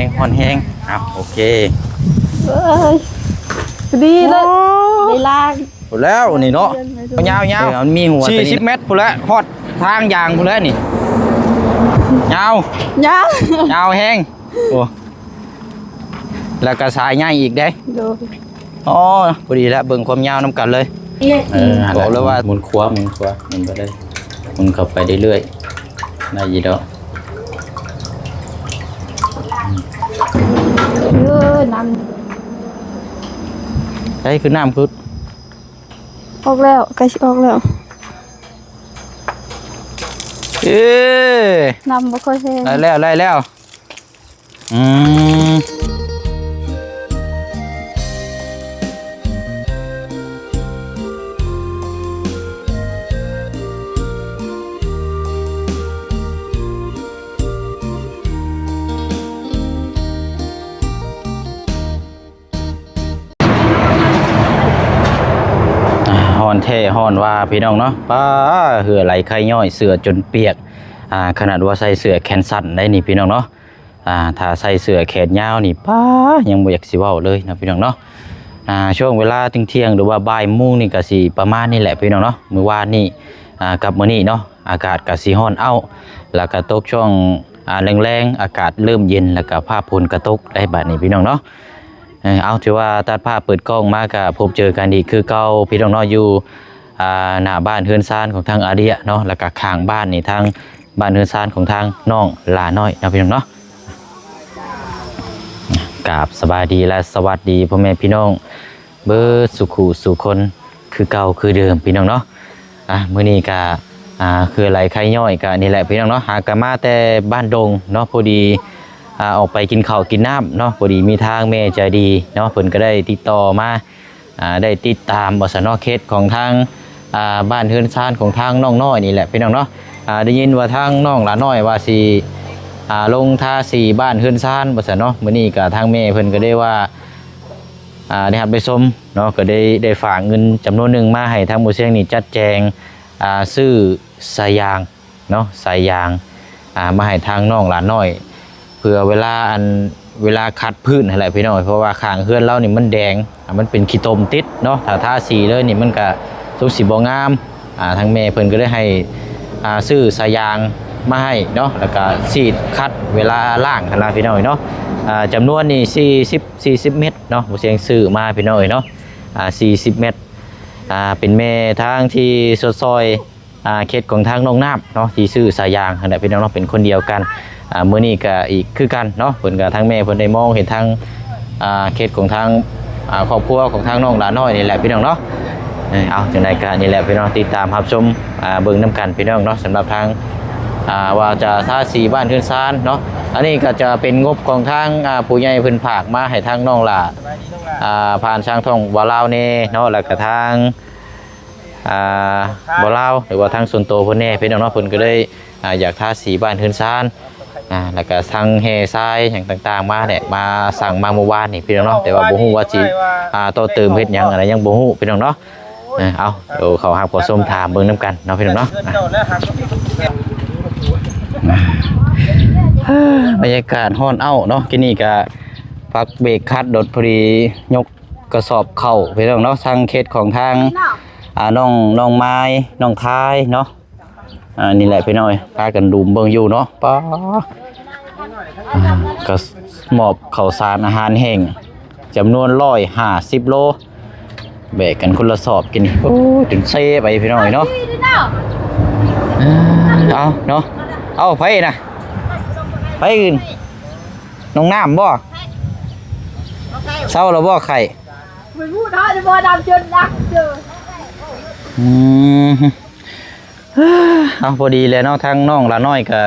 ງ ຮ້ອນແຮງ. ເອົາ ໂອເຄ ເອີຍ ພໍດີເລີຍ ໂອ້ ໄດ້ລ້າງ ພຸ້ນແລ້ວນີ້ເນາະ ເອີ ຍາວໆ ເອີ ມັນມີຫົວ ສີ່ສິບແມັດພຸ້ນແຫຼະ ຮອດທາງຢາງພຸ້ນແຫຼະນີ້ ຍາວ ຍາວ ຍາວແຮງ. ໂອ້ ແລ້ວກໍສາຍໃຫຍ່ອີກເດ້ ໂດຍ. ອໍ ພໍດີແລ້ວ ເບິ່ງຄວາມຍາວນຳກັນເລີຍ. ເອີ ບອກເລີຍວ່າໝູນຂວາ ໝູນຂວາ ໝູນໄປເລີຍ ໝູນເຂົ້າໄປເລື້ອຍໆ ໄດ້ຢູ່ດອກ. ເອີ ນ້ຳ ໃສຄືນ້ຳຄື ອອກແລ້ວ ໃກ້ຊິອອກແລ້ວ. ເອີ ນ້ຳບໍ່ຄ່ອຍແຮງ ໄດ້ແລ້ວ ໄດ້ແລ້ວ. ອືມ ອ່າ ຮ້ອນແທ້ຮ້ອນວ່າພີ່ນ້ອງເນາະ. ປ້າ ເຫື່ອໄຫຼໄຄຍ້ອຍ ເສື້ອຈົນປຽກ ອ່າ ຂະໜາດວ່າໃສ່ເສື້ອແຂນສັ້ນໄດ໋ນີ້ພີ່ນ້ອງເນາະ. ອ່າ ຖ້າໃສ່ເສື້ອແຂນຍາວນີ້ ປ້າ ຍັງບໍ່ຢາກຊິເວົ້າເລີຍເນາະພີ່ນ້ອງເນາະ. ອ່າ ຊ່ວງເວລາທ່ຽງໆ ຫຼືວ່າບ່າຍໂມງນີ້ກໍຊິປະມານນີ້ແຫຼະພີ່ນ້ອງເນາະ. ມື້ວານນີ້ ອ່າ ກັບມື້ນີ້ເນາະ ອາກາດກໍຊິຮ້ອນເອົ້າ ແລ້ວກໍຕົກຊ່ວງ ອ່າ ແລງໆ ອາກາດເລີ່ມເຢັນ ແລ້ວກໍຟ້າຝົນກໍຕົກໄດ໋ບາດນີ້ພີ່ນ້ອງເນາະ. ເອີ ເອົາ ຖືວ່າຕັດພາບເປີດກ້ອງມາກໍພົບເຈີກັນອີກຄືເກົ່າພີ່ນ້ອງເນາະ ຢູ່ ອ່າ ໜ້າບ້ານເຮືອນຊານຂອງທາງອາເດຍເນາະ ແລ້ວກະຂ້າງບ້ານນີ້ ທາງບ້ານເຮືອນຊານຂອງທາງນ້ອງຫຼ້ານ້ອຍເນາະພີ່ນ້ອງເນາະ. ກາບສະບາຍດີ ແລະ ສະຫວັດດີພໍ່ແມ່ພີ່ນ້ອງເບິດສູ່ຄູ່ສູ່ຄົນຄືເກົ່າຄືເດີມພີ່ນ້ອງເນາະ. ອ່າ ມື້ນີ້ກະ ອ່າ ເຫື່ອໄຫຼໄຄຍ້ອຍກະນີ້ແຫຼະພີ່ນ້ອງເນາະ ຫາກະມາແຕ່ບ້ານດົງເນາະ ພໍດີ ອ່າ ອອກໄປກິນເຂົ້າກິນນ້ຳເນາະ ພໍດີມີທາງແມ່ໃຈດີເນາະ ເພິ່ນກໍໄດ້ຕິດຕໍ່ມາ ອ່າ ໄດ້ຕິດຕາມວ່າຊັ້ນເນາະ ເຂດຂອງທາງ ອ່າ ບ້ານເຮືອນຊານຂອງທາງນ້ອງນ້ອຍນີ້ແຫຼະພີ່ນ້ອງເນາະ. ອ່າ ໄດ້ຍິນວ່າທາງນ້ອງຫຼ້ານ້ອຍວ່າຊິ ອ່າ ລົງທາສີບ້ານເຮືອນຊານວ່າຊັ້ນເນາະ ມື້ນີ້ກະທາງແມ່ເພິ່ນກໍໄດ້ວ່າ ອ່າ ໄດ້ຮັບໄດ້ຊົມເນາະ ກໍໄດ້ ໄດ້ຝາກເງິນຈຳນວນໜຶ່ງມາໃຫ້ທາງໝູ່ຊຽງນີ້ຈັດແຈງ ອ່າ ຊື້ສາຍຢາງເນາະ ສາຍຢາງ ອ່າ ມາໃຫ້ທາງນ້ອງຫຼ້ານ້ອຍ ເພື່ອເວລາ ອັນ ເວລາຂັດພື້ນຫັ້ນແຫຼະພີ່ນ້ອງ ເພາະວ່າຂ້າງເຮືອນລາວນີ້ມັນແດງ ອ່າ ມັນເປັນຂີ້ຕົມຕິດເນາະ ຖ້າທາສີເລີຍນີ້ມັນກະສົງຊິບໍ່ງາມ. ອ່າ ທາງແມ່ເພິ່ນກໍເລີຍໃຫ້ ອ່າ ຊື້ສາຍຢາງມາໃຫ້ເນາະ ແລ້ວກະສີດຂັດເວລາລ້າງຫັ້ນລະພີ່ນ້ອງເນາະ. ອ່າ ຈຳນວນນີ້ສີ່ສິບ ສີ່ສິບເມັດເນາະ ໝູ່ຊຽງຊື້ມາພີ່ນ້ອງເອີຍເນາະ ອ່າ ສີ່ສິບເມັດ. ອ່າ ເປັນແມ່ທາງທີ່ຊົດຊ່ອຍ ອ່າ ເຂດຂອງທາງນ້ອງນ້ຳເນາະ ທີ່ຊື້ສາຍຢາງຫັ້ນແຫຼະພີ່ນ້ອງເນາະ ເປັນຄົນດຽວກັນ. ອ່າ ມື້ນີ້ກະອີກຄືກັນເນາະ ເພິ່ນກະ ທາງແມ່ເພິ່ນໄດ້ມອງເຫັນທາງ ອ່າ ເຂດຂອງທາງ ອ່າ ຄອບຄົວຂອງທາງນ້ອງຫຼ້ານ້ອຍນີ້ແຫຼະພີ່ນ້ອງເນາະ. ເອີ ເອົາ ຈັ່ງໃດກະນີ້ແຫຼະພີ່ນ້ອງ ຕິດຕາມຮັບຊົມ ອ່າ ເບິ່ງນຳກັນພີ່ນ້ອງເນາະ ສຳລັບທາງ ອ່າ ວ່າຈະທາສີບ້ານເຮືອນຊານເນາະ. ອັນນີ້ກໍຈະເປັນງົບຂອງທາງ ອ່າ ຜູ້ໃຫຍ່ເພິ່ນຝາກມາໃຫ້ທາງນ້ອງຫຼ້າ ອ່າ ຜ່ານທາງຊ່ອງບ່າວລາວແດ່ເນາະ ແລ້ວກໍທາງ ອ່າ ບ່າວລາວ ຫຼືວ່າທາງສ່ວນໂຕເພິ່ນແດ່ພີ່ນ້ອງເນາະ ເພິ່ນກໍເລີຍ ອ່າ ຢາກທາສີບ້ານເຮືອນຊານ ອ່າ ແລ້ວກໍທັງແຮ່ຊາຍຫຍັງຕ່າງໆມາແຫຼະ ມາສັ່ງມາມື້ວານນີ້ພີ່ນ້ອງເນາະ ແຕ່ວ່າບໍ່ຮູ້ວ່າຊິ ອ່າ ຕໍ່ເຕີມເຮັດຫຍັງ ອັນໃດຍັງບໍ່ຮູ້ພີ່ນ້ອງເນາະ. ເອີ ເອົາ ດຽວເຂົ້າຮັບເຂົ້າຊົມ ຖາມເບິ່ງນຳກັນເນາະພີ່ນ້ອງເນາະ. ອ່າ ບັນຍາກາດຮ້ອນເອົ້າເນາະ ກີ້ນີ້ກະພັກເບຣກຄັດລົດ ພໍດີຍົກກະສອບເຂົ້າພີ່ນ້ອງເນາະ ທາງເຂດຂອງທາງ ອ່າ ນ້ອງ ນ້ອງມາຍ ນ້ອງທາຍເນາະ. ອ່າ ນີ້ແຫຼະພີ່ນ້ອງເອີຍ ພາກັນດຸມເບິ່ງຢູ່ເນາະ ປ້າ ອ່າ ກະມອບເຂົ້າສານອາຫານແຫ້ງ ຈຳນວນຮ້ອຍຫ້າສິບໂລ ແບກກັນຄົນລະສອບກິນນີ້ ໂອ້ ຈົນເຊໄປພີ່ນ້ອງເອີຍເນາະ. ເອົາເນາະ ເອົາ ໃຜນະ ໃຜອື່ນ ນ້ອງນ້ຳບໍ່ ເຊົາແລ້ວບໍ່ໄຂ້ ບໍ່ຮູ້ເນາະ ບໍ່ດຳຈົນດັກເດີ. ອືມ ເອົາ ພໍດີແລ້ວເນາະ ທາງນ້ອງຫຼ້ານ້ອຍກໍ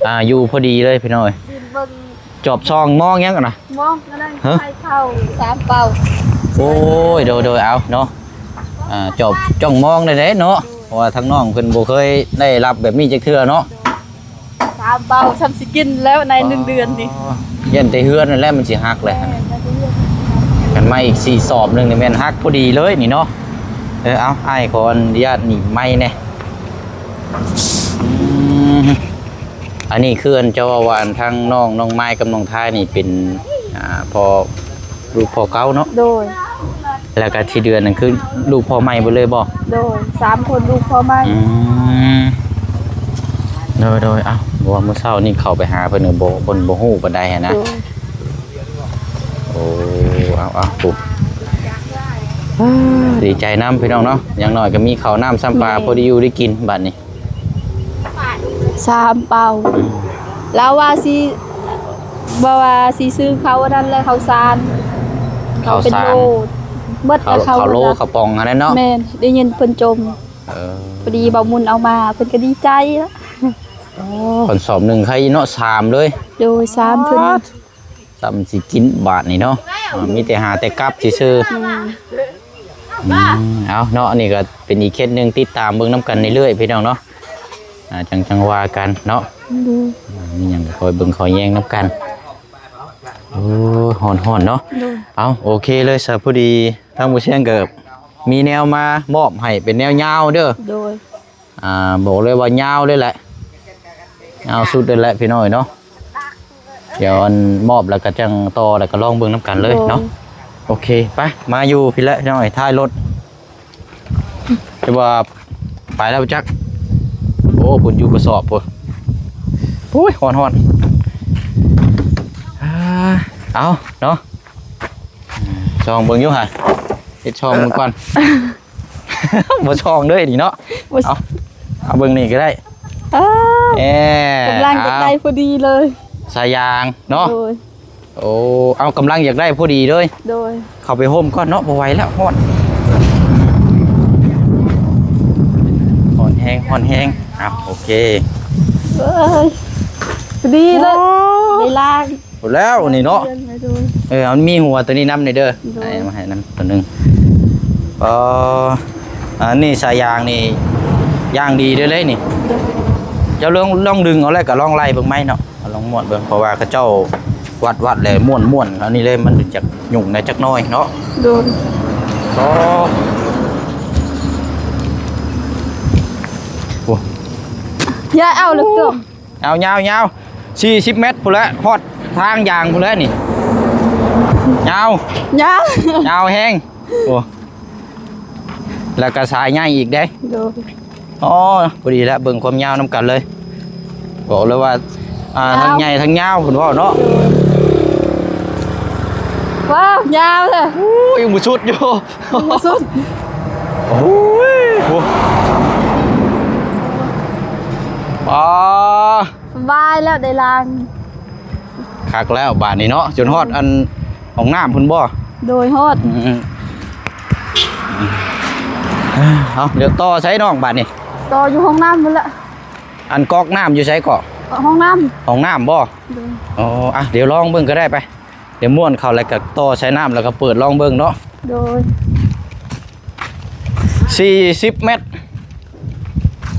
ອ່າ ຢູ່ພໍດີເລີຍພີ່ນ້ອງເອີຍ ຢືນເບິ່ງ ຈອບສ່ອງມອງຫຍັງນະ ມອງອັນນັ້ນ ຮະ ໃສ່ເຂົ້າສາມເປົາ. ໂອ້ຍ ໂດຍໆ ເອົາເນາະ ອ່າ ຈອບຈ້ອງມອງໄດ້ເດ້ເນາະ ເພາະວ່າທາງນ້ອງເພິ່ນບໍ່ເຄີຍໄດ້ຮັບແບບນີ້ຈັກເທື່ອເນາະ. ສາມເປົາ ຊ່ຳຊິກິນແລ້ວໃນໜຶ່ງເດືອນນີ້ ຢ້ານແຕ່ເຮືອນນັ້ນແຫຼະມັນຊິຫັກແຫຼະ. ແມ່ນ ກັນມາອີກສີ່ສອບໜຶ່ງນີ້ແມ່ນຫັກພໍດີເລີຍນີ້ເນາະ. ເອີ ເອົາ ອ້າຍຂໍອະນຸຍາດໜີບໄມແດ່. ອືມ ອັນນີ້ຄືອັນເຈົ້າເວົ້າວ່າ ອັນທາງນ້ອງ ນ້ອງມາຍກັບນ້ອງທາຍນີ້ເປັນ ອ່າ ພໍ່ ລູກພໍ່ເກົ່າເນາະ? ໂດຍ. ແລ້ວກະທີ່ເດືອນນັ້ນຄືລູກພໍ່ໃໝ່ເບິດເລີຍບໍ່? ໂດຍ ສາມຄົນລູກພໍ່ໃໝ່. ອືມ ໂດຍໆ ເອົ້າ ເພາະວ່າມື້ເຊົ້ານີ້ເຂົ້າໄປຫາເພິ່ນກໍບໍ່ ເພິ່ນບໍ່ຮູ້ປານໃດຫັ້ນນະ. ໂດຍ. ໂອ້ ເອົາໆ ໂອ້ ດີໃຈນຳພີ່ນ້ອງເນາະ ຢ່າງໜ້ອຍກໍມີເຂົ້ານ້ຳຊ້ຳປາ ແມ່ນ ພໍໄດ້ຢູ່ໄດ້ກິນບັດນີ້. ສາມເປົາ ອືມ ລາວວ່າຊິ ບໍ່ວ່າຊິຊື້ເຂົ້າອັນນັ້ນແຫຼະ ເຂົ້າສານ ເຂົ້າເປັນໂລ ເຂົ້າສານ ເບິດແລ້ວ ເຂົ້າ ເຂົ້າໂລ ເຂົ້າປອງຫັ້ນແຫຼະເນາະ. ແມ່ນ ໄດ້ຍິນເພິ່ນຈົ່ມ. ເອີ ພໍດີບ່າວມຸນເອົາມາ ເພິ່ນກໍດີໃຈລະ. ໂອ້ ຄັນສອບໜຶ່ງໄຄເນາະ ສາມເລີຍ. ໂດຍ ສາມເທື່ອ. ຊ້ຳຊິກິນບາດນີ້ເນາະ ອ່າ ມີແຕ່ຫາແຕ່ກັບຊື່ໆ. ອືມ ອືມ ເອົາເນາະ ອັນນີ້ກໍເປັນອີກເຄສໜຶ່ງ ຕິດຕາມເບິ່ງນຳກັນເລື້ອຍໆ ພີ່ນ້ອງເນາະ. ອ່າ ຈັ່ງ ຈັ່ງວ່າກັນເນາະ. ໂດຍ. ອ່າ ມີຫຍັງກໍຄອຍເບິ່ງຄອຍແຍງນຳກັນ. ໂອ້ ຮ້ອນໆ ເນາະ. ໂດຍ. ເອົາ ໂອເຄເລີຍຊະ ພໍດີທາງໝູ່ຊຽງກໍມີແນວມາມອບໃຫ້ເປັນແນວຍາວເດີ້. ໂດຍ. ອ່າ ບອກເລີຍວ່າຍາວເລີຍແຫຼະ ຍາວສຸດເລີຍແຫຼະພີ່ນ້ອງເອີຍເນາະ. ດຽວອັນມອບແລ້ວກໍຈັ່ງຕໍ່ ແລ້ວກໍລອງເບິ່ງນຳກັນເລີຍເນາະ. ໂດຍ. ໂອເຄ ໄປ ມາຢູ່ພີ້ແຫຼະພີ່ນ້ອງເອີຍ ທ້າຍລົດ ແຕ່ວ່າໄປແລ້ວຈັກ. ໂອ້ ພຸ້ນຢູ່ກະສອບພຸ້ນ. ໂອ້ຍ ຮ້ອນໆ. ອ່າ ເອົາເນາະ ຊ່ອງເບິ່ງຢູ່ຫະ ເຮັດຊ່ອງເບິ່ງກ່ອນ. ບໍ່ຊ່ອງເດີ້ນີ້ເນາະ. ບໍ່ ເອົາ ເອົາເບິ່ງນີ້ກໍໄດ້. ເອີ ເອີ ກຳລັງຢາກໄດ້ ເອົາ ພໍດີເລີຍ ສາຍຢາງເນາະ. ໂດຍ. ໂອ້ ເອົາ ກຳລັງຢາກໄດ້ພໍດີເລີຍ. ໂດຍ. ເຂົ້າໄປໂຮມກ່ອນເນາະ ບໍ່ໄຫວແລ້ວ ຮ້ອນ ຮ້ອນແຮງ ຮ້ອນແຮງ. ເອົາ ໂອເຄ ເອີຍ ພໍດີເລີຍ. ໂອ້ ໄດ້ລ້າງ ພຸ້ນແລ້ວນີ້ເນາະ. ເອີ ມັນມີຫົວຕົວນີ້ນຳນີ້ເດີ້. ໂດຍ. ໃຫ້ມາໃຫ້ນຳຕົວໜຶ່ງ. ອໍ ອັນນີ້ສາຍຢາງນີ້ ຢາງດີເດີ້ເລີຍນີ້. ໂດຍ. ເຈົ້າລອງ ລອງດຶງເອົາ ແລ້ວກໍລອງໄລ່ເບິ່ງໃໝ່ເນາະ ລອງມ້ວນເບິ່ງ ເພາະວ່າເຂົາເຈົ້າວັດ ວັດແລ້ວມ້ວນ ມ້ວນ ອັນນີ້ເລີຍ ມັນຈະຫຍຸ້ງແດ່ຈັກໜ້ອຍເນາະ. ໂດຍ. ອໍ ໂອ້ ຢ່າເອົາເລິກເຕີມ. ຍາວ ຍາວ ຍາວ ສີ່ສິບແມັດພຸ້ນແຫຼະ ຮອດທາງຢາງພຸ້ນແຫຼະນີ້. ຍາວ ຍາວ ຍາວແຮງ. ໂອ້ ແລ້ວກໍສາຍໃຫຍ່ອີກເດ້. ໂດຍ. ອໍ ພໍດີແລ້ວ ເບິ່ງຄວາມຍາວນຳກັນເລີຍ. ບອກເລີຍວ່າ ອ່າ ຍາວ ທັງໃຫຍ່ທັງຍາວເພິ່ນເວົ້າເນາະ. ໂດຍ. ວ້າວ ຍາວເລີຍ. ໂອ້ຍ ຍັງບໍ່ສຸດຢູ່. ຍັງບໍ່ສຸດ. ໂອ້ຍ ໂອ້ ອໍ ສະບາຍແລ້ວ ໄດ້ລ້າງ. ຄັກແລ້ວບາດນີ້ເນາະ ຈົນຮອດ ໂດຍ ອັນຫ້ອງນ້ຳພຸ້ນບໍ່? ໂດຍ ຮອດ. ອືມ ເອົາ ດຽວຕໍ່ໃສນ້ອງບາດນີ້? ຕໍ່ຢູ່ຫ້ອງນ້ຳພຸ້ນແຫຼະ. ອັນກອກນ້ຳຢູ່ໃສເກາະ? ຫ້ອງນ້ຳ. ຫ້ອງນ້ຳບໍ່? ໂດຍ. ອໍ ອ່ະ ດຽວລອງເບິ່ງກໍໄດ້ໄປ. ດຽວມ້ວນເຂົ້າແລ້ວກໍຕໍ່ໃສ່ນ້ຳ ແລ້ວກໍເປີດລອງເບິ່ງເນາະ. ໂດຍ. ສີ່ສິບແມັດ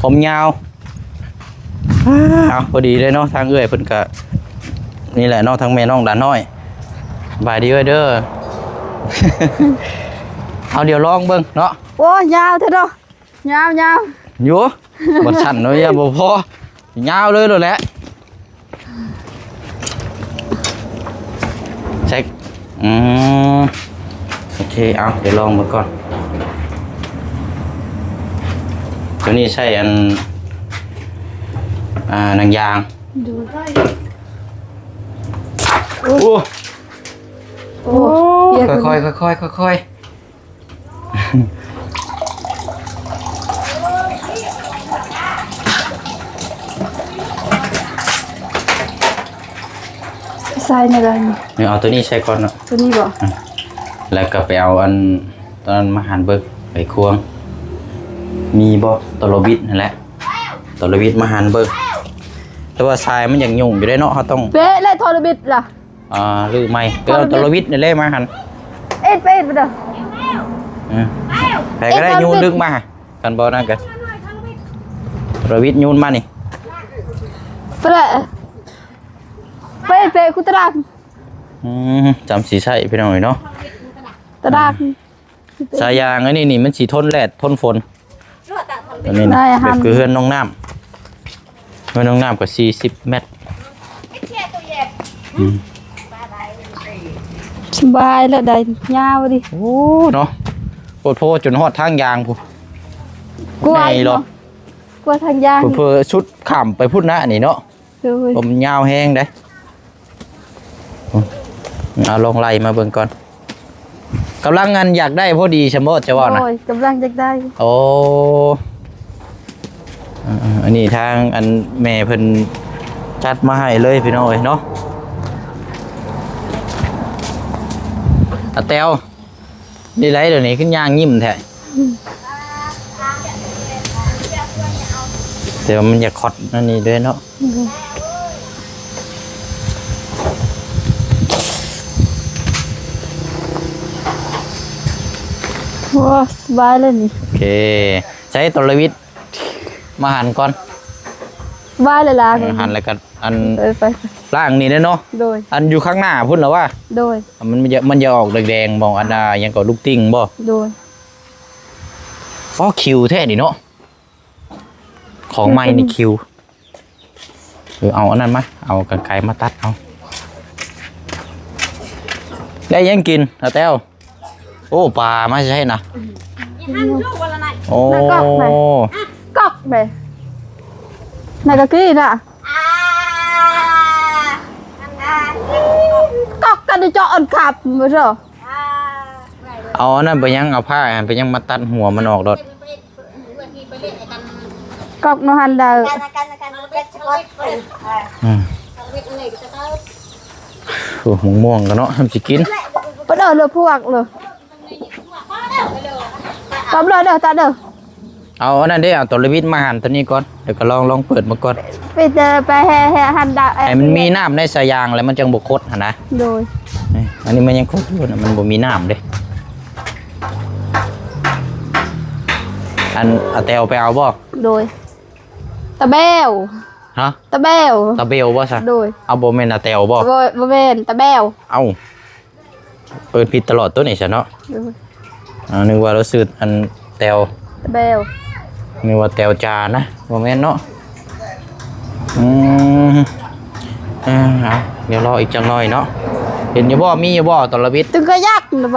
ຄວາມຍາວ. ອ້າວ ພໍດີເລີຍເນາະ ທາງເອື້ອຍເພິ່ນກະນີ້ແຫຼະເນາະ ທາງແມ່ນ້ອງດານ້ອຍ. ສະບາຍດີເອື້ອຍເດີ. ເອົາ ດຽວລອງເບິ່ງເນາະ. ໂອ້ຍ ຍາວແທ້ເນາະ. ຍາວໆ ຢູ່ ບໍ່ສັ້ນເນາະ ຍັງບໍ່ພໍ. ຍາວເລີຍໂລດແຫຼະ ແຊກ. ອືມ ໂອເຄ ເອົາ ດຽວລອງເບິ່ງກ່ອນ. ຕົວນີ້ໃຊ້ອັນ ອ່າ ໜັງຢາງ. ໂດຍ. ໂອ້ ໂອ້ ໂອ້ ເປີດ ຄ່ອຍໆ ຄ່ອຍໆ ຄ່ອຍໆ. ໃສ່ແນວໃດນີ້? ເອົາຕົວນີ້ໃສ່ກ່ອນເນາະ ຕົວນີ້ບໍ່? ອືມ ແລ້ວກໍໄປເອົາອັນ ຕອນນັ້ນມາຫັນເບິ່ງ ໄຂຄວງ ມີບໍ່? ຕົວລະວິດຫັ້ນແຫຼະ ຕົວລະວິດມາຫັນເບິ່ງ ແຕ່ວ່າສາຍມັນຍັງຫຍຸ້ງຢູ່ເດ້ເນາະ ເຮົາຕ້ອງ ເປະແລ້ວ ຕົວລະວິດລະ. ອ່າ ຫຼືໄໝ ເອີ ໂທລະວິດ ໂທລະວິດນີ້ແຫຼະມາຫັ້ນ ເອັດໄປເອັດໄປເດີ ເອີ ໃຜກໍໄດ້ ເອັດໂທລະວິດ ໂຍນດຶກມາ ຄັນບໍ່ນັ້ນກໍ ໂທລະວິດໂຍນມານີ້ ໄປເລີຍ ໄປເອັດໄປເອັດ ຄຸຕະດາກ ອືມ ຈຳຊິໃຊ້ພີ່ນ້ອງເອີຍເນາະ ຕະດາກ ອືມ ສາຍຢາງອັນນີ້ນີ້ ມັນຊິທົນແດດທົນຝົນ ອັນນີ້ນະ ແບບຄືເຮືອນນ້ອງນ້ຳ ແມ່ນ້ອງນ້ຳກໍສີ່ສິບແມັດ. ອືມ ສະບາຍແລ້ວ ໄດ້ຍາວດີ. ໂອ້ ເນາະ ໂພດໂພ ຈົນຮອດທາງຢາງພຸ້ນ. ກວ່າ ໃຫຍ່ເນາະ ເນາະ ກວ່າທາງຢາງ ເຜີໆສຸດຂ້າມໄປພຸ້ນນະ ອັນນີ້ເນາະ. ໂດຍ ລົມຍາວແຮງເດ້. ເອົາ ລອງໄລ່ມາເບິ່ງກ່ອນ. ກຳລັງ ອັນ ຢາກໄດ້ພໍດີຊັ້ນບໍ ຈະເວົ້ານະ? ໂດຍ ກຳລັງຢາກໄດ້. ໂອ້ ເອີ ອັນນີ້ທາງ ອັນ ແມ່ເພິ່ນຈັດມາໃຫ້ເລີຍ ພີ່ນ້ອງເອີຍເນາະ. ອາແຕວ ນີ້ໄດ໋ ດຽວນີ້ຄືຍ່າງຍິ້ມແທ້. ແຕ່ວ່າມັນຢາກຄອດອັນນີ້ເດ້ເນາະ. ໂອ້ ສະບາຍເລີຍນີ້. ໂອເຄ ໃຊ້ໂຕລະວິດ ມາຫັນກ່ອນ. ສະບາຍເລີຍລະ ເອີ ຫັນແລ້ວກໍ ອັນ ເອີ ໄປ ລ້າງນີ້ເດ້ເນາະ. ໂດຍ ອັນຢູ່ຂ້າງໜ້າພຸ້ນລະວ່າ. ໂດຍ ມັນ ມັນຈະ ມັນຈະອອກແດງໆ ບໍ່ ອັນນ່າ ຫຍັງກໍລູກຕິ່ງບໍ່. ໂດຍ ອໍ ຄິວແທ້ນີ້ເນາະ. ຂອງໃໝ່ນີ້ຄິວ. ເອີ ເອົາອັນນັ້ນມາ ເອົາກັນໄກມາຕັດເອົາ. ໄດ້ຫຍັງກິນ ອາແຕວ? ໂອ້ ປາມາໃສນະ? ໂອ້ ນະກອກໄດ໋ ກອກໄດ໋ ນະກະກີນະ ກອກກັນເຈາະອັນຂັບ ບໍ່ເຈົ້າ. ເອົາອັນນັ້ນໄປຍັງ ເອົາຜ້າຫັ້ນໄປຍັງມາຕັດຫົວມັນອອກໂລດ. ກອກນະຫັ້ນເດີ. ອືມ ໂອ້ ມ່ວງໆ ກໍເນາະ ທຳຊິກິນ. ປະເດີເລີພວກເລີ ກອບເລີເດີຕາເດີ. ເອົາອັນນັ້ນເດ້ ເອົາໂຕລະວິດມາຫັນໂຕນີ້ກ່ອນ ແລ້ວກໍລອງ ລອງເປີດມາກ່ອນ. ປິດເດີ ໄປແຮ່ ແຮ່ຫັ້ນດາ ໃຫ້ມັນມີນ້ຳໃນສາຍຢາງ ແລ້ວມັນຈັ່ງບໍ່ຄົດຫັ້ນນະ. ໂດຍ ນີ້ ອັນນີ້ມັນຍັງຄົດຢູ່ນະ ມັນບໍ່ມີນ້ຳເດ້. ອັນ ອາແຕວໄປເອົາບໍ່? ໂດຍ ຕາແບວ. ຮະ? ຕາແບວ ຕາແບວບໍ່ຊະ? ໂດຍ ເອົາ ບໍ່ແມ່ນອາແຕວບໍ່? ບໍ່ ບໍ່ແມ່ນ ຕາແບວ. ເອົ້າ ເອີ້ນຜິດຕະຫຼອດໂຕນີ້ຊະເນາະ. ໂດຍ ອ່າ ນຶກວ່າລາວຊື່ອັນແຕວ ຕາແບວ ນຶກວ່າແຕວຈານະ ບໍ່ແມ່ນເນາະ. ອືມ ອ່າ ດຽວລໍອີກຈັກໜ້ອຍເນາະ. ເຫັນຢູ່ບໍ່? ມີຢູ່ບໍ່ ໂຕລະວິດ? ຕຶງກະຍັກນະ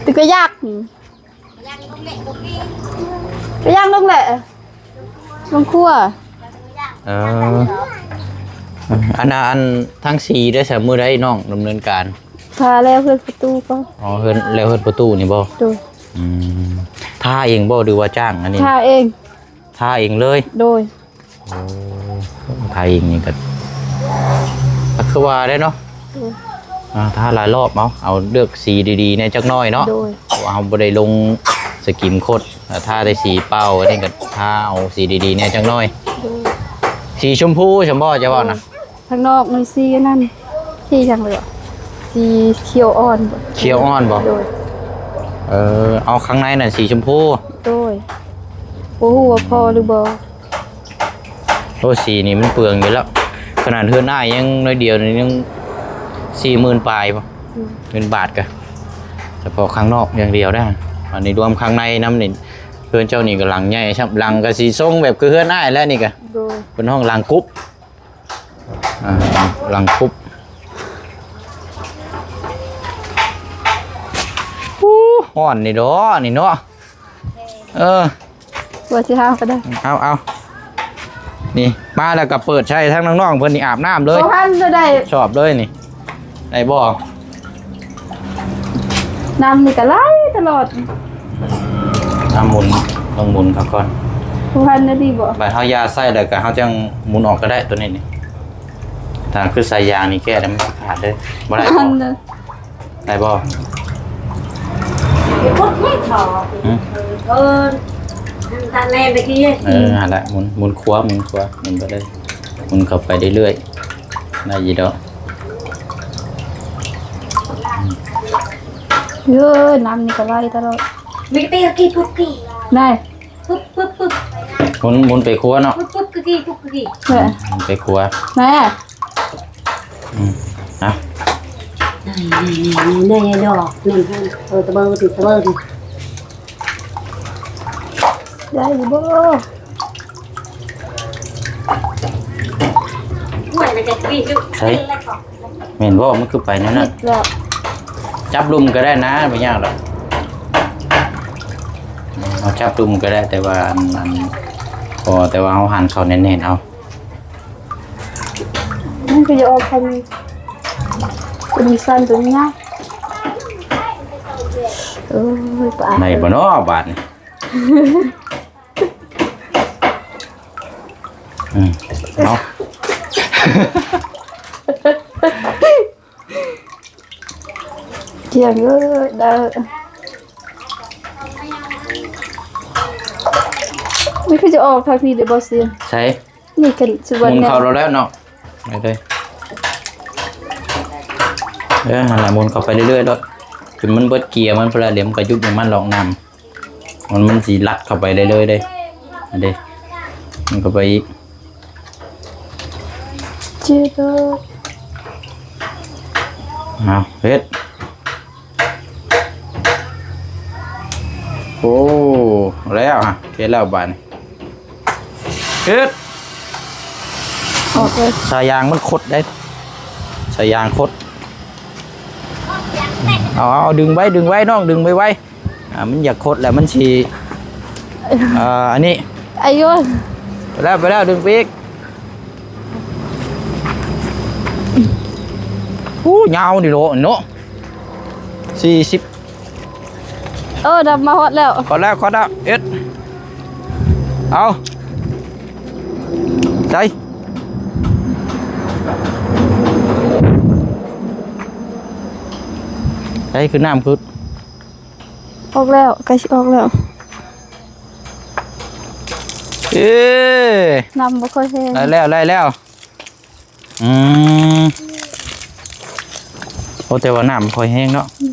ຕຶງກະຍັກ. ໄປຍ່າງລົງແຫຼະ ລົງຄົວ. ເອີ ອັນນ່າ ອັນທາງສີໄດ້ສະ ມື້ໃດນ້ອງດຳເນີນການ? ຖ້າແລ້ວເຮືອນປະຕູກ່ອນ. ອໍ ເຮືອນ ແລ້ວເຮືອນປະຕູນີ້ບໍ່? ໂດຍ ອືມ ທາເອງບໍ່ ຫຼືວ່າຈ້າງ? ອັນນີ້ທາເອງ. ທາເອງເລີຍ? ໂດຍ ໂອ້ ໄທນີ້ກໍ ກໍຄືວ່າໄດ້ເນາະ. ໂດຍ ອ່າ ທາຫຼາຍລອບເອົາ ເອົາເລືອກສີດີໆແດ່ຈັກໜ້ອຍເນາະ. ໂດຍ ເພາະວ່າເຮົາບໍ່ໄດ້ລົງສະກິມຄົດ ຖ້າທາແຕ່ສີເປົ່າ ອັນນີ້ກໍທາເອົາສີດີໆແດ່ຈັກໜ້ອຍ. ໂດຍ ສີຊົມພູຊັ້ນບໍ່ ຈະເວົ້ານະ? ໂດຍ ທາງນອກມັນສີອັນນັ້ນ ສີຫຍັງເລີຍ ສີຂຽວອ່ອນບໍ? ຂຽວອ່ອນບໍ? ໂດຍ ເອີ ເອົາຂ້າງໃນນັ້ນສີຊົມພູ. ໂດຍ ບໍ່ຮູ້ວ່າພໍຫຼືບໍ່. ໂອ້ ສີນີ້ມັນເປືອງຢູ່ແລ້ວ ຂະໜາດເຮືອນອ້າຍຍັງໜ້ອຍດຽວນີ້ຍັງສີ່ໝື່ນປາຍພຸ້ນ. ອືມ ເງິນບາດກະ ສະເພາະຂ້າງນອກຢ່າງດຽວເດ້. ອັນນີ້ລວມຂ້າງໃນນຳນີ້ ເຮືອນເຈົ້ານີ້ກໍຫຼັງໃຫຍ່ຊ້ຳ ຫຼັງກໍຊິຊົງແບບຄືເຮືອນອ້າຍແຫຼະນີ້ກະ. ໂດຍ ເພິ່ນຮ້ອງຫຼັງກຸບ ອ່າ ຫຼັງກຸບ. ອູ້ ຮ້ອນນີ້ດອກນີ້ເນາະ. ເອີ ວ່າຊິຫາກໍໄດ້. ເອົາ ເອົາ ນີ້ ມາແລ້ວກໍເປີດໃສ່ທາງນ້ອງໆເພິ່ນນີ້ອາບນ້ຳເລີຍ. ບໍ່ທັນໄດ້ ຊອບເລີຍນີ້ ໄດ້ບໍ່? ນ້ຳນີ້ກໍໄຫຼຕະຫຼອດ. ນ້ຳໝູນ ຕ້ອງໝູນເຂົາກ່ອນ. ຜູ້ພັນໄດ້ດີບໍ່? ບາດເຮົາຢາໃສ່ແລ້ວກໍເຮົາຈັ່ງໝູນອອກກໍໄດ້ ໂຕນີ້ນີ້. ຖ້າຄືສາຍຢາງນີ້ແກ້ແລ້ວມັນຊິຂາດເດ້. ບໍ່ໄດ້ບໍ່? ໄດ້ບໍ່? ໄປກົດເຮັດບໍ່? ຫືມ? ເອີ ຕາແລນຕະກີ້. ເອີ ຫັ້ນແຫຼະ ໝູນ ໝູນຂວາ ໝູນຂວາ ໝູນໄປເລີຍ ໝູນເຂົ້າໄປເລື້ອຍໆ ໄດ້ຢູ່ດອກ. ເອີ ນ້ຳນີ້ກໍໄຫຼຕະຫຼອດ. ມີກະຕິກະກີປຸກກີ ໄດ້ ປຶບປຶບປຶບ ໝູນ ໝູນໄປຄົວເນາະ. ປຶບປຶບກະກີປຸກກະກີ ເອີ ໝູນໄປຄົວ ແມ່. ອືມ ເອົາ ນີ້ໆໆໆ ດອກ ນີ້ ເອີ ຕະເບີ ຕະເບີ ໄດ້ຢູ່ບໍ່? ໃສ່ ແມ່ນບໍ່? ມັນຄືໄປແນວນັ້ນ. ແລ້ວ ຈັບລຸ່ມກໍໄດ້ນະ ບໍ່ຍາກດອກ. ເອົາຈັບລຸ່ມກໍໄດ້ ແຕ່ວ່າອັນ ອັນ ພໍແຕ່ວ່າເຮົາຫັນເຂົ້າແໜ້ນໆເອົາ. ມັນກໍຈະອອກທາງນີ້ ຕົວນີ້ສັ້ນ ຕົວນີ້ຍາວ. ໂອ້ຍ ປາ ໄດ້ບໍ່ເນາະບາດນີ້? ອືມ ເນາະ ຈຽງເອີຍ ໄດ້. ມັນຄືຈະອອກທາງນີ້ເດ້ບໍ່ ຊິ? ໃສ? ນີ້ກັນ ໝູນເຂົ້າແລ້ວເນາະ ໄປເລີຍ. ເອີ ຫັ້ນລະ ໝູນເຂົ້າໄປເລື້ອຍໆໂລດ ຈົນມັນເບິດເກຍມັນພຸ້ນລະ ດຽວມັນກໍຢຸດນ້ຳມັນລອກນ້ຳ ມັນ ມັນຊິລັດເຂົ້າໄປເລື້ອຍໆເດ້. ອັນເດ້ ມັນເຂົ້າໄປອີກ ເຈັບ. ເອົາ ເຮັດ. ໂອ້ ແລ້ວຮະ ເຮັດແລ້ວບາດນີ້. ເຮັດ ອອກເລີຍ ສາຍຢາງມັນຄົດເດ້ ສາຍຢາງຄົດ. ເອົາ ເອົາ ເອົາ ດຶງໄວ້ ດຶງໄວ້ນ້ອງ ດຶງໄວໆ. ອ່າ ມັນຢາກຄົດແລ້ວ ມັນຊິ ເອີ ອັນນີ້ ໄອ້ໂຍນ ໄປແລ້ວ ໄປແລ້ວ ດຶງໄປອີກ. ໂອ້ ຍາວນີ້ເນາະ ເນາະ ສີ່ສິບ. ເອີ ດັບມາຮອດແລ້ວ ຮອດແລ້ວ ຮອດແລ້ວ ເອັດ ເອົາ ໃສ່ ໃສ່ ຄືນ້ຳຄື ອອກແລ້ວ ໃກ້ຊິອອກແລ້ວ. ເອີ ນ້ຳບໍ່ຄ່ອຍແຮງ ໄດ້ແລ້ວ ໄດ້ແລ້ວ. ອືມ ໂອ້ ແຕ່ວ່ານ້ຳບໍ່ຄ່ອຍແຮງເນາະ. ອືມ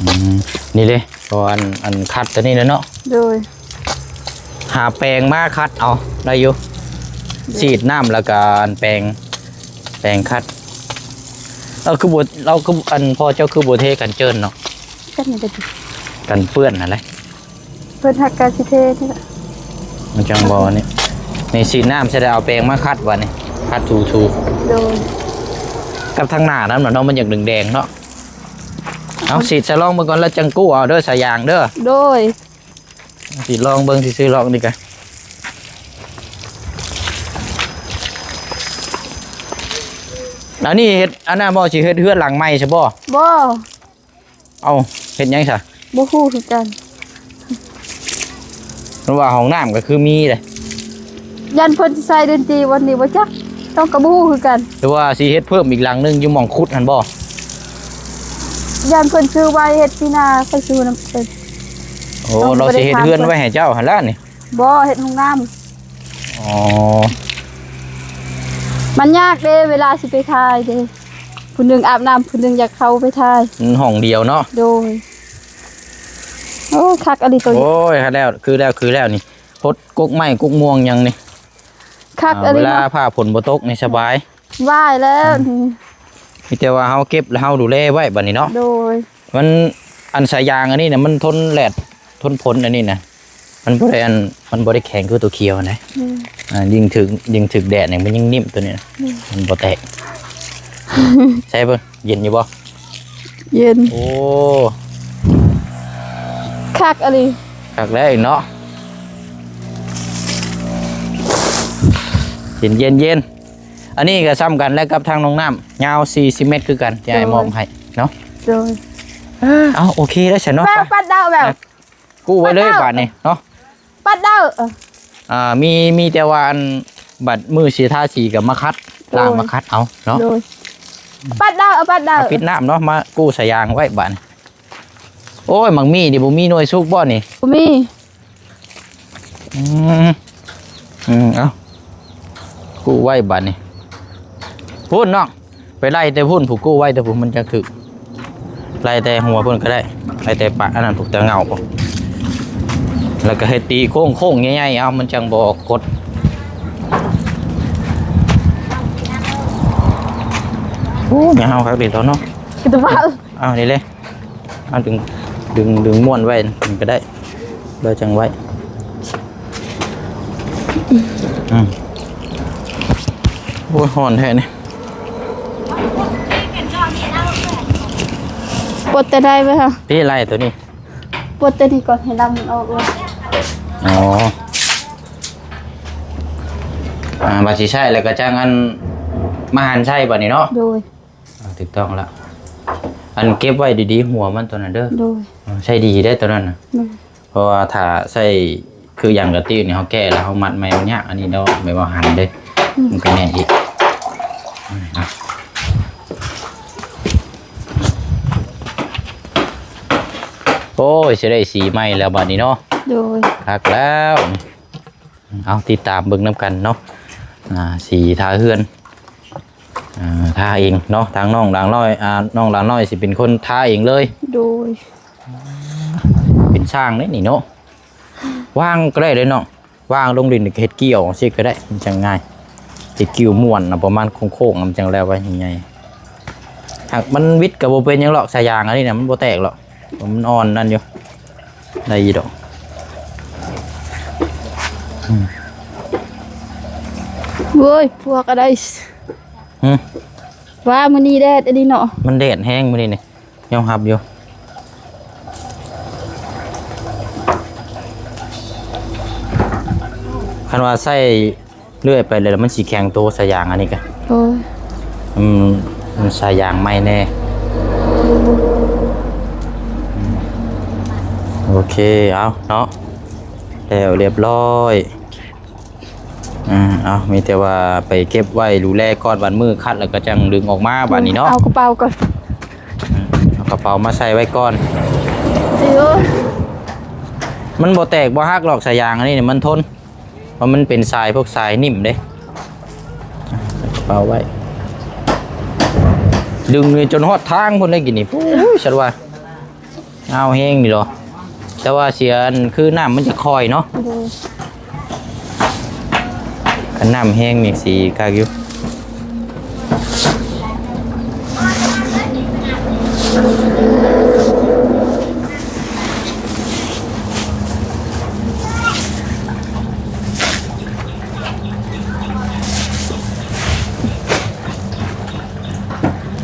ອືມ ນີ້ເດ້ ເພາະວ່າອັນ ອັນຄັດຕົວນີ້ແຫຼະເນາະ. ໂດຍ ຫາແປງມາຄັດເອົາໄດ້ຢູ່ ໂດຍ ສີດນ້ຳ ແລ້ວກະອັນແປງ ແປງຄັດ. ເອີ ຄືບໍ່ ລາວຄື ອັນພໍ່ເຈົ້າຄືບໍ່ເທກັນເຈີນເນາະ ກັນ ກັນເປື້ອນຫັ້ນແຫຼະ. ເພິ່ນຫາກະຊິເທນີ້ແຫຼະ ມັນຈັ່ງບໍ່ນີ້ ນີ້ສີດນ້ຳໃສ່ ແລ້ວເອົາແປງມາຂັດບາດນີ້ ຂັດຖູໆ. ໂດຍ ກັບທາງໜ້ານຳເນາະ ມັນຢາກແດງໆເນາະ. ເອົາ ສີດໃສ່ລອງເບິ່ງກ່ອນ ແລ້ວຈັ່ງກູ້ເອົາເດີ ສາຍຢາງເດີ. ໂດຍ ສີດລອງເບິ່ງຊື່ໆ ລອກນີ້ກະ ອັນນີ້ເຮັດ ອັນນັ້ນບໍ່ ຊິເຮັດເຮືອນຫຼັງໃໝ່ຊະບໍ່? ບໍ່. ເອົ້າ ເຮັດຫຍັງຊະ? ບໍ່ຮູ້ຄືກັນ ເພາະວ່າຫ້ອງນ້ຳກໍຄືມີເດ້. ຢ້ານເພິ່ນຊິໃສ່ເດືອນຈີ່ວັນນີ້ບໍ່ຈັກ ເຮົາກໍບໍ່ຮູ້ຄືກັນ. ຫຼືວ່າຊິເຮັດເພີ່ມອີກຫຼັງໜຶ່ງຢູ່ໝ່ອງຂຸດຫັ້ນບໍ່? ຢ້ານເພິ່ນຊື້ໄວ້ເຮັດປີໜ້າ ຂ້ອຍຊິຮູ້ນຳເພິ່ນ. ໂອ້ ເຮົາກໍບໍ່ໄດ້ຖາມເພິ່ນ. ລາວຊິເຮັດເຮືອນໄວ້ໃຫ້ເຈົ້າຫັ້ນລະນີ້. ບໍ່ ເຮັດຫ້ອງນ້ຳ. ອໍ ມັນຍາກເດ້ ເວລາຊິໄປຖ່າຍເດ້ ຜູ້ໜຶ່ງອາບນ້ຳ ຜູ້ໜຶ່ງຢາກເຂົ້າໄປຖ່າຍ. ມັນຫ້ອງດຽວເນາະ. ໂດຍ. ໂອ້ ຄັກອີ່ຫຼີໂຕນີ້. ໂອ້ຍ ຄັກແລ້ວ ຄືແລ້ວ ຄືແລ້ວນີ້ ພົດກົກໄມ້ກົກມ່ວງຫຍັງນີ້ ຄັກອີ່ຫຼີເນາະ. ອ່າ ເວລາຟ້າຝົນບໍ່ຕົກນີ້ສະບາຍ. ສະບາຍແລ້ວ. ອືມ ມີແຕ່ວ່າເຮົາເກັບແລ້ວເຮົາດູແລໄວ້ບາດນີ້ເນາະ. ໂດຍ. ມັນ ອັນສາຍຢາງອັນນີ້ນະ ມັນທົນແດດ ທົນຝົນອັນນີ້ນະ ມັນບໍ່ໄດ້ ອັນ ມັນບໍ່ໄດ້ແຂງຄືຕົວຂຽວນະ. ອືມ ອ່າ ຍິ່ງຖືກ ຍິ່ງຖືກແດດນີ້ມັນຍິ່ງໜິ້ມຕົວນີ້ນະ. ອືມ ມັນບໍ່ແຕກ. ໃຊ້ເບິ່ງ ເຢັນຢູ່ບໍ່? ເຢັນ. ໂອ້ ຄັກອີ່ຫຼີ. ຄັກແລ້ວເນາະ ເຢັນໆໆ. ອັນນີ້ກໍສ່ຳກັນແຫຼະກັບທາງນ້ອງນ້ຳ ຍາວສີ່ສິບແມັດຄືກັນ ທີ່ອ້າຍມອບໃຫ້ເນາະ. ໂດຍ. ເອົ້າ ໂອເຄແລ້ວຊັ້ນເນາະ. ແບບ ໄປ ປັດດາວແບບ ກູ້ໄວ້ເລີຍບາດນີ້ເນາະ ປັດດາວ. ອ່າ ມີ ມີແຕ່ວ່າອັນ ບັດມື້ຊິທາສີກໍມາຂັດ ໂດຍ ລ້າງມາຂັດເອົາເນາະ. ໂດຍ. ປັດດາວ ເອົາປັດດາວ ປິດນ້ຳເນາະ ມາກູ້ສາຍຢາງໄວ້ບາດນີ້. ໂອ້ຍ ໝາກມີ່ນີ້ບໍ່ມີໜ່ວຍສຸກບໍ່ນີ້? ບໍ່ມີ. ອືມ ອືມ ເອົາ ກູ້ໄວ້ບາດນີ້. ພຸ້ນນ້ອງ ໄປໄລ່ແຕ່ພຸ້ນ ຜູ້ກູ້ໄວ້ແຕ່ພຸ້ນ ມັນຈະຖືກ. ໄລ່ແຕ່ຫົວພຸ້ນກໍໄດ້ ໄລ່ແຕ່ປະ ອັນນັ້ນ ພວກຕາເຫງົ້າພຸ້ນ ແລ້ວກໍເຮັດຕີໂຄ້ງໆໃຫຍ່ໆ ເອົາ ມັນຈັ່ງບໍ່ກົດ. ໂອ້ ຍາວຄັກເດເນາະ. ຄືແຕ່ວ່າ ເອົານີ້ເລີຍ. ເອົາ ດຶງ ດຶງ ດຶງມ້ວນໄວ້ນີ້ກໍໄດ້ ແລ້ວຈັ່ງໄວ້. ອືມ ໂອ້ຍ ຮ້ອນແທ້ນີ້. ປົດແຕ່ໃດໄວ້ຫະ? ເດ້ ໄລ່ໂຕນີ້. ປົດແຕ່ນີ້ກ່ອນ ໃຫ້ລຳມັນອອກເລີຍ. ອໍ ອ່າ ບາດຊິໃຊ້ແລ້ວກໍຈັ່ງອັນ ມາຫັນໃຊ້ບາດນີ້ເນາະ. ໂດຍ. ອ່າ ຖືກຕ້ອງລະ. ອັນເກັບໄວ້ດີໆ ຫົວມັນຕົວນັ້ນເດີ. ໂດຍ. ອ່າ ໃຊ້ດີເດ້ຕົວນັ້ນນະ. ໂດຍ. ເພາະວ່າຖ້າໃຊ້ຄືຢ່າງກະຕິນີ້ ເຮົາແກະແລ້ວເຮົາມັດໃໝ່ມັນຍາກ. ອັນນີ້ເນາະ ແບບວ່າຫັນເດ້. ອືມ. ມັນກໍແໜ້ນອີກ. ໂອ້ຍ ຊິໄດ້ສີໃໝ່ແລ້ວບາດນີ້ເນາະ. ໂດຍ. ຄັກແລ້ວ. ເອົາ ຕິດຕາມເບິ່ງນຳກັນເນາະ. ອ່າ ສີທາເຮືອນ ອ່າ ທາເອງເນາະ. ທາງນ້ອງດາງນ້ອຍ ອ່າ ນ້ອງດາງນ້ອຍຊິເປັນຄົນທາເອງເລີຍ. ໂດຍ. ເປັນຊ່າງເດ້ນີ້ເນາະ. ວາງກໍໄດ້ເດ້ເນາະ. ວາງລົງດິນເຮັດກ້ຽວຊີ້ກໍໄດ້ ມັນຈັ່ງງ່າຍ. ເຮັດກ້ຽວມ້ວນນະ ປະມານໂຄ້ງໆ ມັນຈັ່ງແລ້ວໄວໃຫຍ່. ຫາກມັນຫວິດກໍບໍ່ເປັນຫຍັງຫຼອກ. ສາຍຢາງອັນນີ້ນະ ມັນບໍ່ແຕກຫຼອກ. ມັນອ່ອນນັ້ນຢູ່ ໄດ້ຢູ່ດອກ. ອືມ. ໂອ້ຍ ພວກກໍໄດ້. ຫຶ? ວ່າມື້ນີ້ແດດອີ່ຫຼີເນາະ. ມັນແດດແຮງມື້ນີ້ນີ້ ຍອມຮັບຢູ່. ຄັນວ່າໃຊ້ ເລື່ອຍໄປເລີຍ ແລ້ວມັນຊິແຂງໂຕ ສາຍຢາງອັນນີ້ກະ. ໂອ້ຍ. ອືມ ມັນສາຍຢາງໃໝ່ແນ່. ໂອເຄ ເອົາເນາະ ແລ້ວລຽບຮ້ອຍ. ອ່າ ເອົາ ມີແຕ່ວ່າໄປເກັບໄວ້ດູແລກ່ອນ ບາດມື້ຄັດແລ້ວກໍຈັ່ງດຶງອອກມາບາດນີ້ເນາະ. ເອົາກະເປົາກ່ອນ. ອືມ ເອົາກະເປົາມາໃສ່ໄວ້ກ່ອນ. ໂອ້ຍ. ມັນບໍ່ແຕກບໍ່ຫັກຫຼອກ ສາຍຢາງອັນນີ້ນີ້ ມັນທົນ. ເພາະມັນເປັນສາຍ ພວກສາຍໜິ່ມເດ້. ເອົາໄວ້ ດຶງນີ້ຈົນຮອດທາງພຸ້ນໄດ໋ກີ້ນີ້. ໂອ້ຍ ສັດວ່າ ຍາວແຮງນີ້ດອກ. ແຕ່ວ່າເສຍອັນຄືນ້ຳມັນຈະຄ່ອຍເນາະ. ໂດຍ. ຄັນນ້ຳແຮງນີ້ຊິຄັກຢູ່.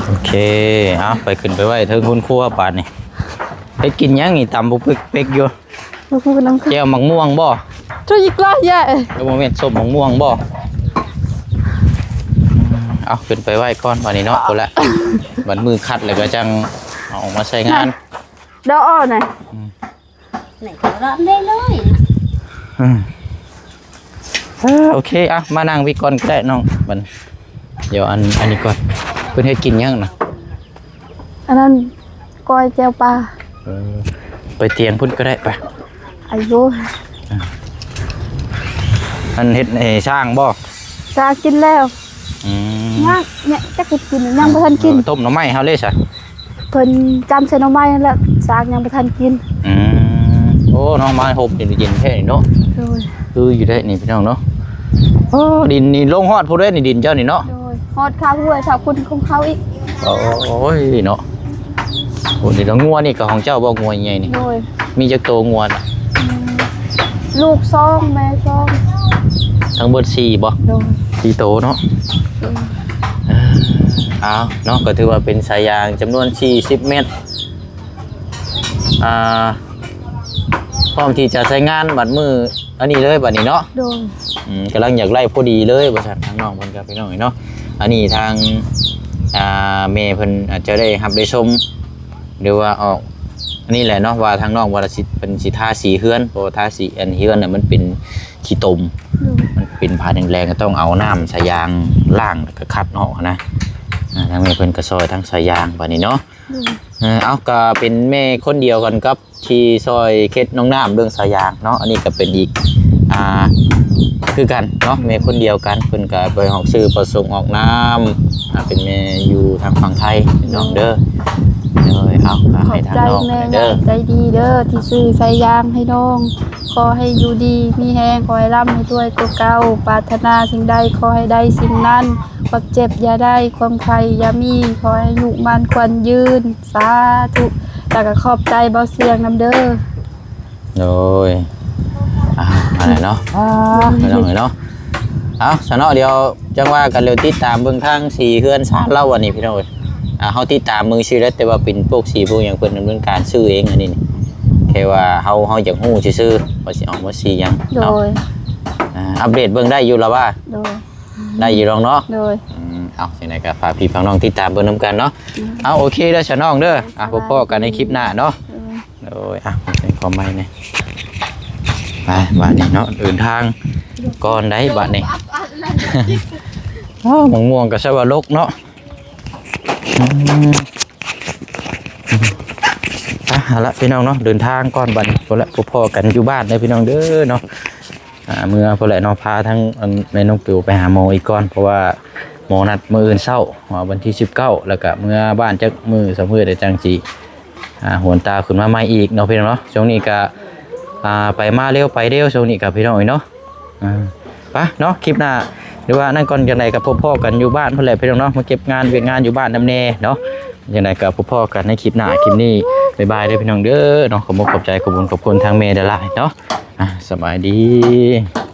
ໂອເຄ ເອົາ ໄປ ຂຶ້ນໄປໄວ້ເທິງຄົນຄົວບາດນີ້. ເຮັດກິນຫຍັງນີ້ ຕຳບຸກເປັກໆຢູ່? ແຈ່ວໝາກມ່ວງບໍ່? ໂຕອີກລະຍາຍ ກໍບໍ່ແມ່ນ ສົ້ມໝາກມ່ວງບໍ່? ເອົາ ຂຶ້ນໄປໄວ້ກ່ອນບາດນີ້ເນາະ. ພຸ້ນລະ ບາດມື້ຄັດແລ້ວກໍຈັ່ງເອົາອອກມາໃຊ້ງານ. ດອກອອກນະ. ອືມ ນີ້ກໍລຳໄດ້ເລີຍ. ອືມ ເອີ ໂອເຄ ອ່ະ ມານັ່ງພີ້ກ່ອນກໍໄດ້ນ້ອງ. ບັດ ດຽວອັນ ອັນນີ້ກ່ອນ ເພິ່ນເຮັດກິນຫຍັງນະ? ອັນນັ້ນ ກ້ອຍແຈ່ວປາ. ເອີ ໄປຕຽງພຸ້ນກໍໄດ້ ໄປ. ອາຍຸ ອ່າ ອັນເຮັດໃຫ້ຊ້າງບໍ່? ຊ້າງກິນແລ້ວ. ອືມ ຍັງ ຍັງຈັກເຮັດກິນ ຍັງບໍ່ທັນກິນ. ເອີ ຕົ້ມໜໍ່ໄມ້ເຮົາເລີຍຊະ. ເພິ່ນຈຳໃສ່ໜໍ່ໄມ້ນັ້ນແຫຼະ ຊ້າງຍັງບໍ່ທັນກິນ. ອືມ ໂອ້ ນ້ອງມາຫົບນີ້ເຢັນແທ້ນີ້ເນາະ. ໂດຍ. ຄືຢູ່ໄດ້ນີ້ພີ່ນ້ອງເນາະ. ໂອ້ ດິນນີ້ລົງຮອດພຸ້ນເດ້ນີ້ ດິນເຈົ້ານີ້ເນາະ. ໂດຍ. ຮອດຄາຫ້ວຍ ຊາວຄຸນຂອງເຂົາອີກ. ໂອ້ຍເນາະ. ໂອ້ ນີ້ລະ ງົວນີ້ກໍຂອງເຈົ້າບໍ່? ງົວໃຫຍ່ນີ້. ໂດຍ. ມີຈັກໂຕງົວນະ? ອືມ ລູກສອງ ແມ່ສອງ ທັງເບິດສີ່ບໍ່? ໂດຍ. ສີ່ໂຕເນາະ. ໂດຍ. ເອີ ເອົາເນາະ ກໍຖືວ່າເປັນສາຍຢາງຈຳນວນສີ່ສິບແມັດ ອ່າ ພ້ອມທີ່ຈະໃຊ້ງານບັດມື້ອັນນີ້ເລີຍບັດນີ້ເນາະ. ໂດຍ. ອືມ ກຳລັງຢາກໄດ້ພໍດີເລີຍວ່າຊັ້ນ ທາງນ້ອງເພິ່ນກັບພີ່ນ້ອງເນາະ. ອັນນີ້ທາງ ອ່າ ແມ່ເພິ່ນອາດຈະໄດ້ຮັບໄດ້ຊົມ ຫຼືວ່າອອກ ອັນນີ້ແຫຼະເນາະ ວ່າທາງນ້ອງວ່າຊິ ເພິ່ນຊິທາສີເຮືອນ ເພາະວ່າທາສີອັນເຮືອນນະ ມັນເປັນຂີ້ຕົມ. ໂດຍ. ມັນເປັນຜ້າແດງໆ ກໍຕ້ອງເອົານ້ຳສາຍຢາງລ້າງ ແລ້ວກໍຂັດອອກນະ. ອ່າ ທາງແມ່ເພິ່ນກໍຊ່ອຍທາງສາຍຢາງບາດນີ້ເນາະ. ໂດຍ. ເອີ ເອົາ ກໍເປັນແມ່ຄົນດຽວກັນກັບທີ່ຊ່ອຍເຄັດນ້ອງນ້ຳເລື່ອງສາຍຢາງເນາະ. ອັນນີ້ກໍເປັນອີກ ອ່າ ຄືກັນເນາະ ແມ່ຄົນດຽວກັນ ເພິ່ນກໍໄປອອກຊື້ປະສົງອອກນ້ຳ ອ່າ ເປັນແມ່ຢູ່ທາງຝັ່ງໄທພີ່ນ້ອງເດີ. ໂດຍ. ເອົາ ກໍໃຫ້ທາງນ້ອງເດີ ຂອບໃຈແມ່ໃຫຍ່ໃຈດີເດີ ທີ່ຊື້ສາຍຢາງໃຫ້ນ້ອງ. ຂໍໃຫ້ຢູ່ດີມີແຮງ ຂໍໃຫ້ລ່ຳໃຫ້ລວຍກວ່າເກົ່າ ປາດຖະໜາສິ່ງໃດຂໍໃຫ້ໄດ້ສິ່ງນັ້ນ ຄວາມເຈັບຢ່າໄດ້ ຄວາມໄຂ້ຢ່າມີ ຂໍໃຫ້ອາຍຸໝັ້ນຂວັນຍືນ ສາທຸ. ແລ້ວກໍຂອບໃຈເບົາສຽງນຳເດີ. ໂດຍ. ອ່າ ອັນນັ້ນເນາະ ພີ່ນ້ອງເອີຍເນາະ. ເອົາຊະເນາະ ດຽວຈັ່ງວ່າກັນ ດຽວຕິດຕາມເບິ່ງທາງສີເຮືອນຊານລາວ ອັນນີ້ພີ່ນ້ອງເອີຍ. ອ່າ ເຮົາຕິດຕາມເບິ່ງຊື່ແລ້ວ ແຕ່ວ່າເປັນພວກສີພວກຫຍັງ ເພິ່ນດຳເນີນການຊື້ເອງ ອັນນີ້ນີ້ ແຄ່ວ່າເຮົາ ເຮົາຢາກຮູ້ຊື່ໆ ວ່າຊິອອກມາສີຫຍັງ ໂດ ເນາະ. ຍ ອ່າ ອັບເດດເບິ່ງໄດ້ຢູ່ລະວ່າ ໂດຍ ໄດ້ຢູ່ດອກເນາະ. ໂດຍ ອືມ ເອົາ ຈັ່ງໃດກໍຝາກພີ່ຝາກນ້ອງຕິດຕາມເບິ່ງນຳກັນເນາະ. ອືມ ເອົາ ໂອເຄເດີຊະນ້ອງເດີ. ອ່າ ສະບາຍດີ ພົບພໍ້ກັນໃນຄລິບໜ້າເນາະ. ໂດຍ ໂດຍ ອ່ະ ເປັນຄວາມໃໝ່ນີ້ ໄປບາດນີ້ເນາະ ເດີນທາງກ່ອນໄດ໋ບາດນີ້. ອ້າວ ໝາກມ່ວງກໍໃຊ້ວ່າລົກເນາະ. ອືມ ອ່ະ ເອົາລະພີ່ນ້ອງເນາະ ເດີນທາງກ່ອນບາດນີ້ ພຸ້ນລະ ພົບພໍ້ກັນຢູ່ບ້ານເດີພີ່ນ້ອງເດີເນາະ. ອ່າ ເມືອພຸ້ນແຫຼະເນາະ ພາທັງ ອັນ ແມ່ນ້ອງປິວໄປຫາໝໍອີກກ່ອນ ເພາະວ່າໝໍນັດມື້ອື່ນເຊົ້າ ເອົາວັນທີສິບເກົ້າ ແລ້ວກະເມືອບ້ານຈັກມື້ສອງມື້ ແລ້ວຈັ່ງຊິ ອ່າ ຫວນຕາຂຶ້ນມາໃໝ່ອີກເນາະພີ່ນ້ອງເນາະ. ຊ່ວງນີ້ກະ ອ່າ ໄປມາເລັວໄປເລັວ ຊ່ວງນີ້ກະພີ່ນ້ອງເອີຍເນາະ. ອ່າ ໄປເນາະ ຄລິບໜ້າ ຫຼືວ່ານັ້ນກ່ອນ ຈັ່ງໃດກໍພົບພໍ້ກັນຢູ່ບ້ານພຸ້ນແຫຼະພີ່ນ້ອງເນາະ ມາເກັບງານວຽກງານຢູ່ບ້ານນຳແດ່ເນາະ. ຈັ່ງໃດກໍພົບພໍ້ກັນໃນຄລິບໜ້າ ຄລິບນີ້ບາຍບາຍເດີພີ່ນ້ອງເດີເນາະ. ຂໍຂອບໃຈຂອບບຸນຂອບຄຸນທາງແມ່ຫຼາຍໆເນາະ. ອ່າ ສະບາຍດີ.